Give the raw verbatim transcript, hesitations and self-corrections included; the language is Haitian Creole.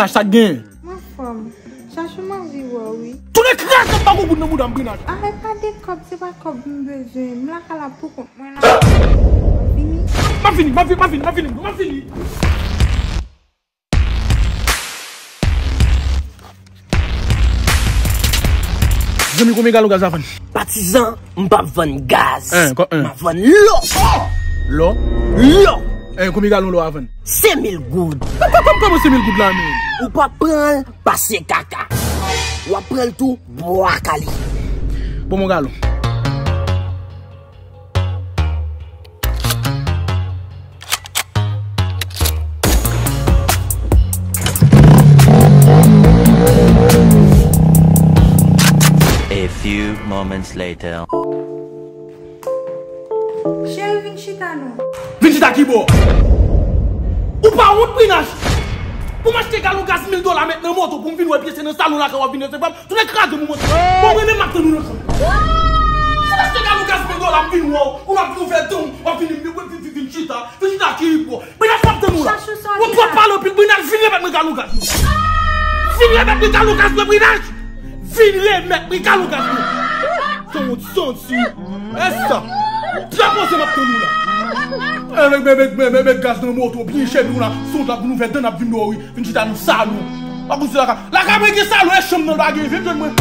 Sa k gen? M anfòm. Chachou, m anvi wè w, wi. Tounen kraze m pa gon goud nan bouda m, Brinach. Arèt, pa de kòb, se pa kòb m bezwen. M lakay la pou kont mwen la. M ap vini. M ap vini, m ap vini, m ap vini, m ap vini, m ap vini. Zanmi, konbyen galon gaz la vann? Patizan, m p ap vann gaz. Hein, ko-, hein. M ap vann lò. Lò? Lò. Hein, konbyen galon lò a vann? Senk mil goud. Kòman senk mil goud la, men? Ou p ap pran l, pase kaka. W ap pran l tou, bwa kale. Bon, mon galon. A few moments later. Cheri, vin chita non. Vin chita kibò? Ou pa wont, Brinach? Pou m achte galon gaz mil dola, met nan moto pou m vin wè, pye se nan salon lakay w ap vin resevwa m. Tounen kraze m ou monte. Bon, mwen menm m ap tann ou nan chanm. Si m achte galon gaz mil dola, m vin wè w, ou m ap vin ouvè dan w, w ap vin, vin, vin, vin chita. Vin chita kibò? Brinach, m ap tann ou la. Ou twò pale anpil, Brinach, vin remèt mwen galon gaz mwen. Vin remèt mwen galon gaz mwen, Brinach. Vin remèt mwen galon gaz mwen. Sanwont santi. Esa. Byen poze, m ap tann ou la. Met, met, met, met, met gaz nan moto, byen chèn nou la. Sonj la pou nou fè dan n ap vin dò wi. Vin chita nan salon. Pa konn si lakay. Lakay mwen gen salon, e chanm nan pa gen. Vin jwenn mwen.